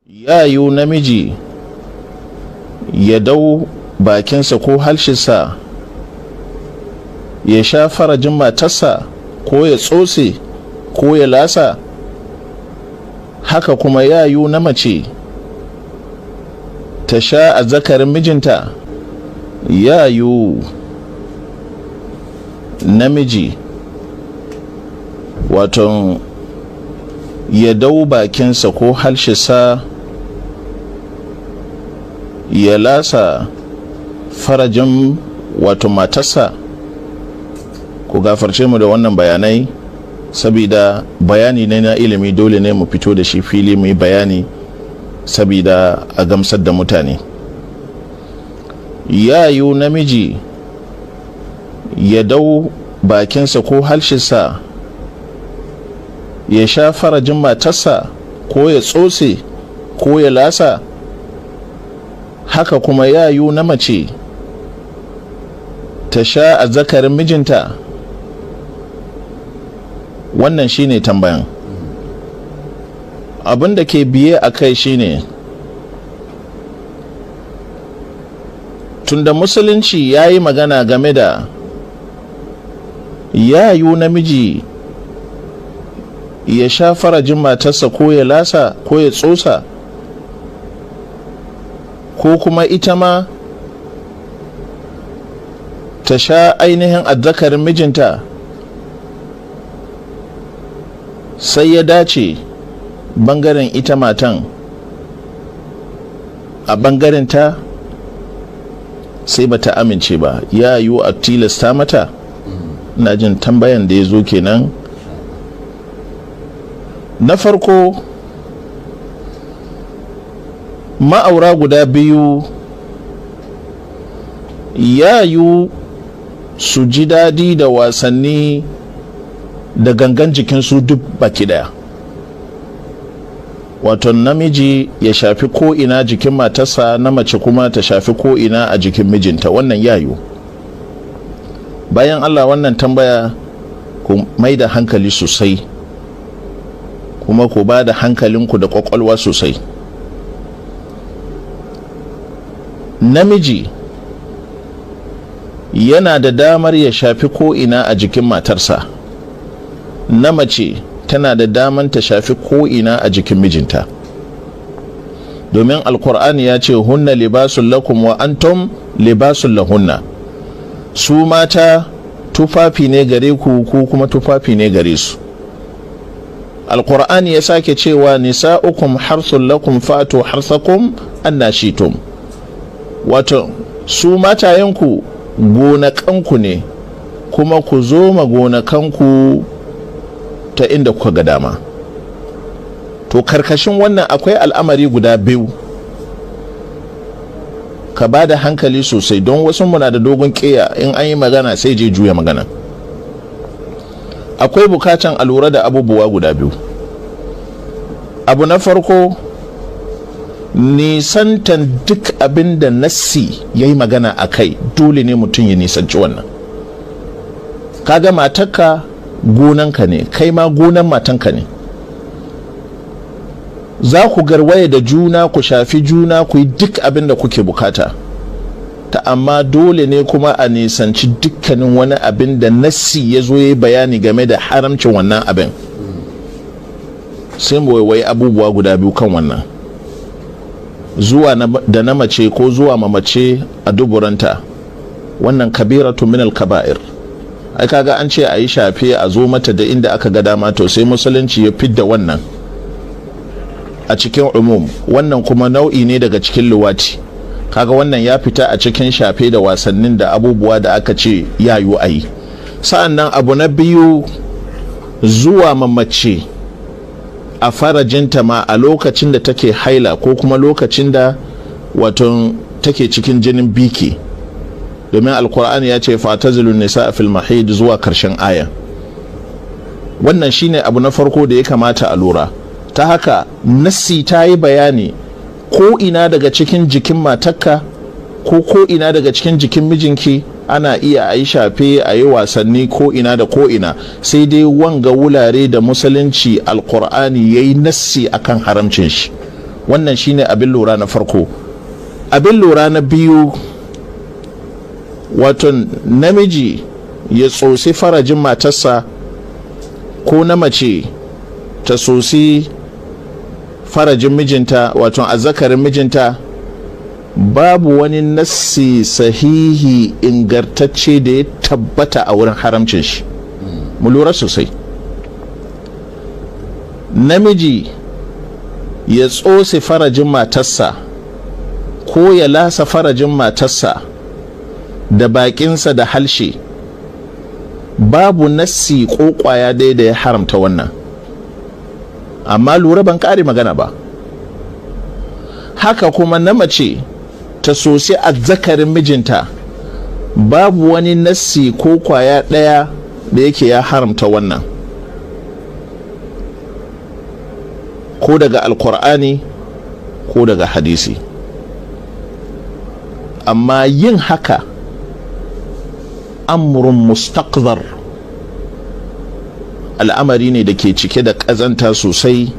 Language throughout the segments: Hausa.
Ya yiwu namiji ya dau bakinsa ko halshinsa ya sha farajin matarsa, ko ya tsotse ko ya lasa? Haka kuma ya yiwu na mace ta sha azzakarin mijinta? Ya yiwu namiji wato ya dau bakinsa ko halshinsa ya lasa farajin wato matarsa? Ku gafarce mu da wannan bayanai, sabida bayani ne na ilimi, dole ne mu fito da shi fili mu yi bayani sabida a gamsar da mutane. Ya yiwu namiji ya dau bakinsa ko halshinsa ya sha farajin matarsa, ko ya tsotse ko ya lasa? Haka kuma ya yiwu na mace ta sha azzakarin mijinta? Wannan shine tambayan. Abin da ke biye a kai shine, tunda Musulunci ya yi magana game da ya yiwu namiji ya sha farajin matarsa, ko ya lasa ko ya tsotsa, ko kuma ita ma ta sha ainihin azzakarin mijinta, sai ya dace bangaren ita matan, a bangaren ta sai bata amince ba, ya yiwu a tilasta mata? Ina jin tambayan da ya zo kenan. Na farko, ma'aura guda biyu ya yiwu su ji daɗi da wasanni da gangan jikinsu duk baki daya, wato namiji ya shafi ko'ina jikin matarsa, na mace kuma ta shafi ko'ina a jikin mijinta. Wannan ya yiwu. Bayan Allah, wannan tambaya ku mai da hankali sosai, kuma ku ba da hankalinku da kwakwalwa sosai. Namiji yana da damar ya shafi ko'ina a jikin matarsa, na mace tana da damar ta shafi ko'ina a jikin mijinta, domin Alkur'ani ya ce: "Hunna libasun lakum wa antum libasun lahunna." Su mata tufafi ne gare ku, ku kuma tufafi ne gare su. Alkur'ani ya sake cewa: "Nisa'ukum harsun lakum fatu harsakum anna shitum." Wato su matayenku gonakanku ne, kuma ku zo ma gonakanku ta inda kuka ga dama. To, karkashin wannan akwai al'amari guda biyu. Ka ba da hankali sosai, don wasu muna da dogon ƙeya, in an yi magana sai je juya magana. Akwai bukatan a lura da abubuwa guda biyu. Abu na farko, nisantan duk abin da nassi ya yi magana a kai. Dole ne mutum ya nisanci wannan. Kaga matarka gonanka ne, kai ma gonan matanka ne. Za ku garwaye da juna, ku shafi juna, ku yi duk abin da kuke bukata ta, amma dole ne kuma a nisanci dukkanin wani abin da nassi ya zo ya yi bayani game da haramcin wannan abin. Sai mu waiwayi abubuwa guda biyu kan wannan: zuwa da na mace ko zuwa ma mace a duburanta. Wannan kabiratu min kaba'ir. Ai kaga an ce a yi shafe, a zo mata da inda aka ga dama. To, sai Musulunci ya fidda wannan a cikin umum. Wannan kuma nau'i ne daga cikin luwati. Kaga wannan ya fita a cikin shafe da wasannin da abubuwa da aka ce yayu a yi. Sa'an nan abu na biyu, zuwa mace a farajinta ma a lokacin da take haila, ko kuma lokacin da wato take cikin jinin biki, domin Alkur'ani ya ce: "Fa'tazilun nisa fil mahid", zuwa karshen aya. Wannan shine abu na farko da ya kamata a lura. Ta haka nassi ta yi bayani, ko ina daga cikin jikin matarka ko ko ina daga cikin jikin mijinki ana iya a yi shafe, a yi wasanni ko ina da ko ina, sai dai wanga wulare da Musulunci, Alkur'ani ya yi nassi akan haramcin shi. Wannan shine abin lura na farko. Abin lura na biyu, wato namiji ya tsosi farajin matarsa ko na mace ta tsosi farajin mijinta, wato azzakarin mijinta, babu wani nassi sahihi ingartacce da ya tabbata a wurin haramcin shi. Mu lura sosai. Namiji ya tsose farajin matarsa ko ya lasa farajin matarsa da bakinsa da halshe, babu nassi ko kwaya ɗaya da ya haramta wannan. Amma lura, ban kare magana ba. Haka kuma na mace ta sosi azzakarin mijinta, babu wani nassi ko kwaya ɗaya da yake ya haramta wannan, ko daga Alkur'ani ko daga hadisi. Amma yin haka amrun mustaqdar, al'amari ne da ke cike da ƙazanta sosai,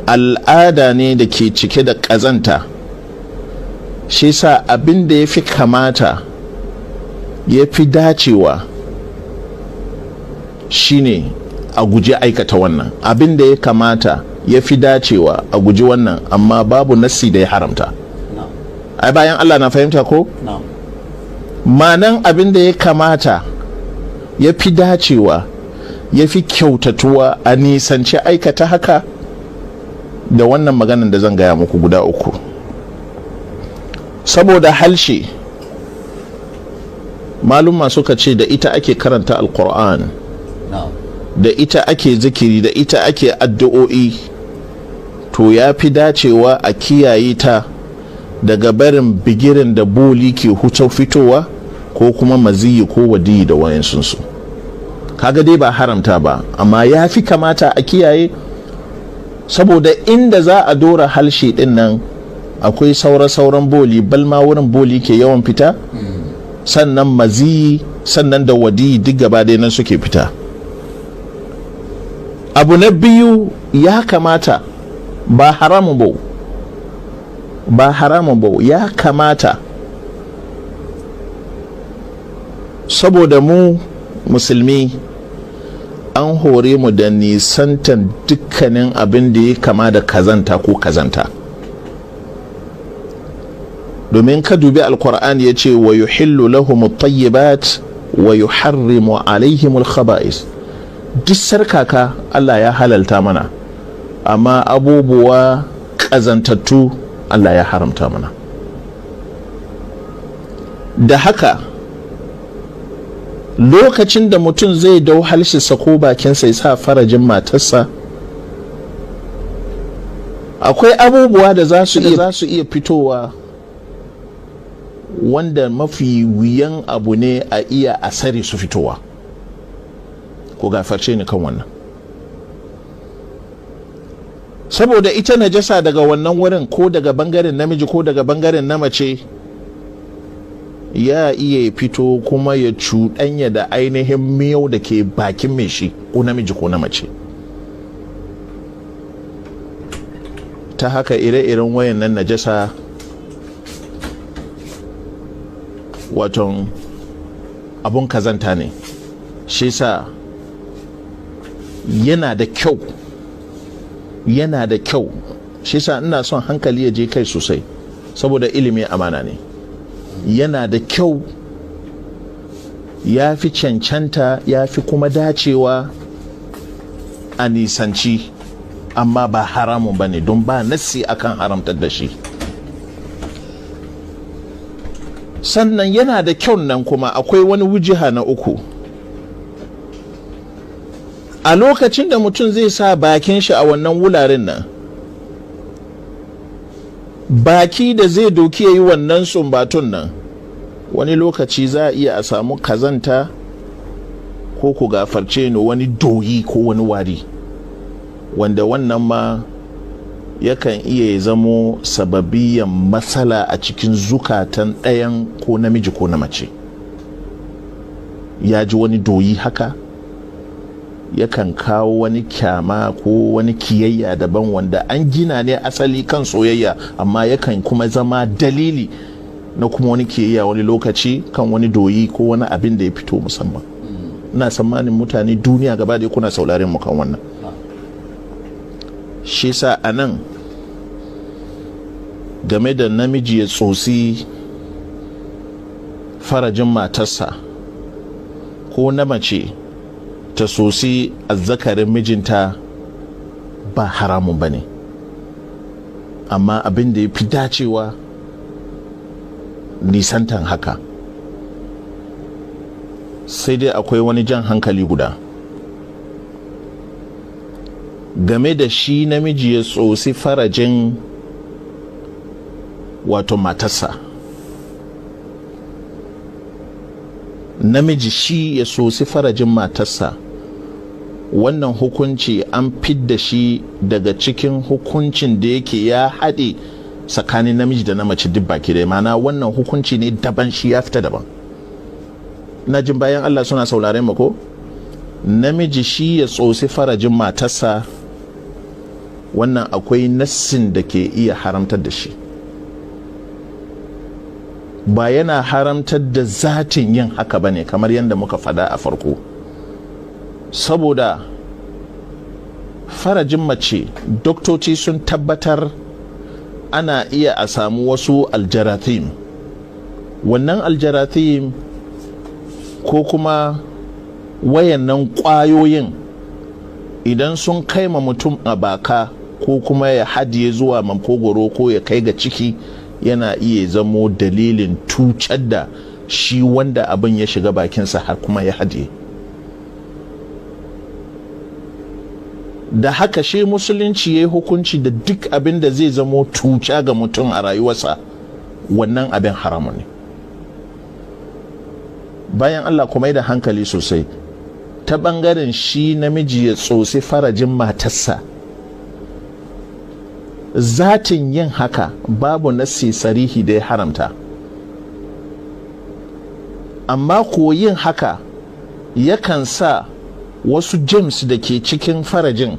al'ada ne da ke cike da ƙazanta. Shi sa abin da ya fi kamata, ya fi dacewa, shine a guji aikata wannan. Abin da ya kamata, ya fi dacewa, a guji wannan, amma babu nassi da ya haramta. Ai bayan Allah na fahimta ko? Manan abin da ya kamata, ya fi dacewa, ya fi kyautatuwa, a nisanci aikata haka da wannan maganan da zan gaya muku guda uku. Saboda halshe, maluma suka ce da ita ake karanta Alkur'an, da ita ake zikiri, da ita ake addu'o'i, to ya fi dacewa a kiyaye ta daga barin bigirin da boli ke hutar fitowa, ko kuma maziyi ko wadiyi da wayansunsu. Kaga dai ba haramta ba, amma ya fi kamata a kiyaye, saboda inda za a dora halshe din nan akwai saura-sauran boli, balma wurin boli ke yawan fita, sannan maziyi, sannan da wadiyi, duk gaba dai nan suke fita. Abu na biyu, ya kamata, ba haramun ba, ba haramun ba, ya kamata, saboda mu musulmi an hore mu da nisantan dukkanin abin da ya kama da kazanta ko kazanta. Domin ka dubi Alkur'an, ya ce: "Wa yuhillu lahum at-tayyibat wa yuharrimu alaihim al-khaba'is." Duk sarkaka Allah ya halalta mana, amma abubuwa kazantattu Allah ya haramta mana. Da haka lokacin da mutum zai dau halshinsa ko bakinsa ya sa farajin matarsa, akwai abubuwa da za su iya fitowa, wanda mafi wuyan abu ne a iya asari su fitowa. Ko gafarce ni kan wannan. Saboda ita najasa daga wannan wurin, ko daga bangaren namiji ko daga bangaren na mace, ya iya fito kuma ya cuɗanya da ainihin miyau da ke bakin mai shi, ko namiji ko na mace. Ta haka ire-iren wayannan najasa, waton abun kazanta ne. Shi sa yana da kyau, yana da kyau, shi sa ina son hankali ya je kai sosai, saboda ilimi amana ne. Yana da kyau, ya fi cancanta, ya fi kuma dacewa a nisanci, amma ba haramun ba ne, don ba nassi akan haramtar da shi. Sannan yana da kyau nan kuma akwai wani wujiha na uku. A lokacin da mutum zai sa bakin shi a wannan wularen nan, baki da zai doki ya yi wannan sumbatun nan, wani lokaci za a iya a samu kazanta, ko ku gafarce ni, wani doyi ko wani wari, wanda wannan ma yakan iya zamo sababiyan matsala a cikin zukatan ɗayan, ko namiji ko na mace. Ya ji wani doyi haka. Yakan kawo wani kyama ko wani kiyayya daban wanda an gina ne asali kan soyayya, amma yakan kuma zama dalili na kuma wani kiyayya wani lokaci kan wani doyi ko wani abin da ya fito musamman. Ina tsammanin mutane duniya gaba da kuna sauraren mu kan wannan. Shi sa a nan game da namiji ya tsosi farajin matarsa ko na mace ta sosi azzakarin mijinta, ba haramun ba ne, amma abin da ya fi dacewa nisantan haka. Sai dai akwai wani jan hankali guda game da shi namiji ya tsosi farajin wato matarsa. Namiji shi ya sosi farajin matarsa, wannan hukunci an fidda shi daga cikin hukuncin da yake ya haɗe tsakanin namiji da na mace duk baki da mana. Wannan hukunci ne daban, shi ya fita daban. Na jin bayan Allah suna sauraren mu ko? Namiji shi ya tsosi farajin matarsa, wannan akwai nassin da ke iya haramtar da shi. Ba yana haramtar da zatin yin haka ba ne, kamar yadda muka fada a farko, saboda farajin mace doktoci sun tabbatar ana iya a samu wasu aljarathim. Wannan aljarathim ko kuma wayannan kwayoyin, idan sun kai ma mutum a baka ko kuma ya hadiye zuwa makogoro ko ya kai ga ciki, yana iya zamo dalilin tucar da shi wanda abin ya shiga bakinsa har kuma ya hadiye. Da haka shi musulunci ya yi hukunci da duk abin da zai zamo tuca ga mutum a rayuwarsa, wannan abin haramun ne. Bayan Allah, kuma da hankali sosai ta bangaren shi namiji ya tsosi farajin matarsa. Zatin yin haka babu nassi sarihi da ya haramta, amma ko yin haka yakan sa wasu germs da ke cikin farajin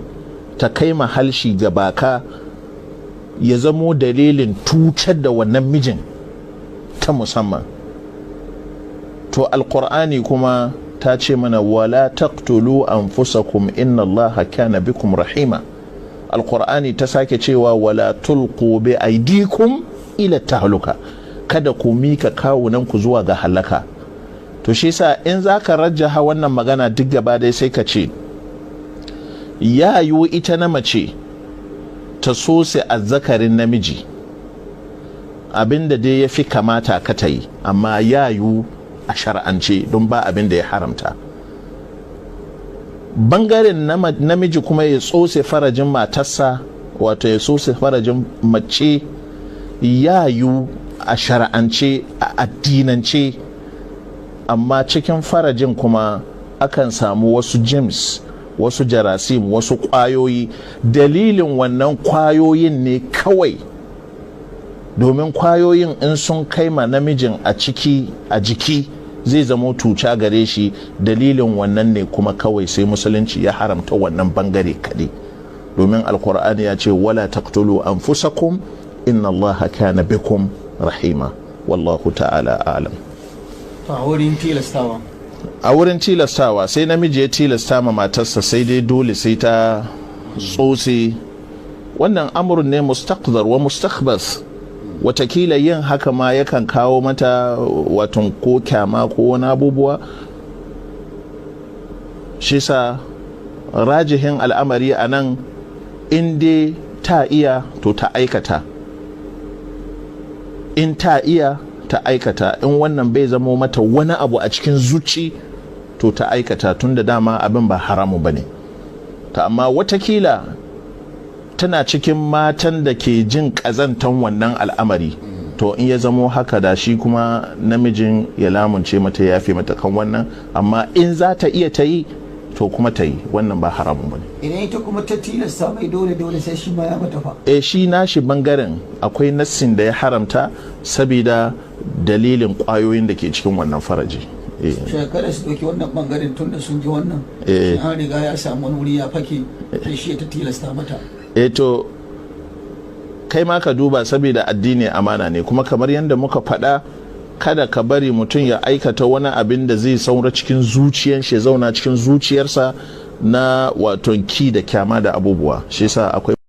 ta kai mahalshi ga baka, ya zamo dalilin tucar da wannan mijin ta musamman. To alkur'ani kuma ta ce mana wala taqtulu anfusakum inna Allaha kana bikum rahima. Alkur'ani ta sake cewa wala tulqu bi aidikum ila tahluka, kada ku mika kawunan ku zuwa ga halaka. To shi yasa in zaka rajjaha wannan magana duk gaba dai sai ka ce ya yiwu ita na mace ta sose azzakarin namiji, abinda dai ya fi kamata ka ta yi, amma ya yiwu a shar'ance don ba abin da ya haramta. Bangaren namiji kuma ya tsose farajin matarsa, wato ya tsose farajin mace, ya yiwu a shar'ance a addinance, amma cikin farajin kuma akan samu wasu germs, wasu jarasim, wasu kwayoyi. Dalilin wannan kwayoyin ne kawai, domin kwayoyin in sun kai ma namijin a ciki a jiki zai zamo tuca gare shi. Dalilin wannan ne kuma kawai sai musulunci ya haramta wannan bangare kaɗai, domin alkur'ani ya ce wala taqtulu anfusakum inna Allaha kana bikum rahima. Wallahu ta'ala alam. A wurin tilastawa, a wurin tilastawa sai namiji ya tilasta ma matarsa sai dai dole sai ta tsotse. Wannan amurin ne mustaqdar wa mustakhbas. Watakila yin haka ma yakan kawo mata watan ko kyama ko wani abubuwa. Shi sa rajihin al'amari a nan, in dai ta iya to ta aikata, in ta iya ta aikata, in wannan bai zamo mata wani abu a cikin zuci to ta aikata, tun da dama abin ba haramu ba ne. Ta amma watakila tana cikin matan da ke jin ƙazantan wannan al'amari, to in ya zamo haka da shi kuma namijin ya lamunce mata, ya fi mata kan wannan. Amma in za ta iya ta yi to kuma ta yi, wannan ba haramun ba ne. Idan ita kuma ta tilasta mai dole dole sai shi ma ya mata fa? E, shi nashi bangaren akwai nassin da ya haramta saboda dalilin kwayoyin da ke cikin wannan faraji. Shekara su ɗauki wannan bangaren, tun da sun ji wannan, an riga ya samu wani wuri ya fake, sai shi ta tilasta mata. Eh, to kai ma ka duba, saboda addini amana ne. Kuma kamar yadda muka faɗa, kada ka bari mutum ya aikata wani abin da zai saura cikin zuciyar shi, zauna cikin zuciyarsa na waton ki da kyama da abubuwa. Shi yasa akwai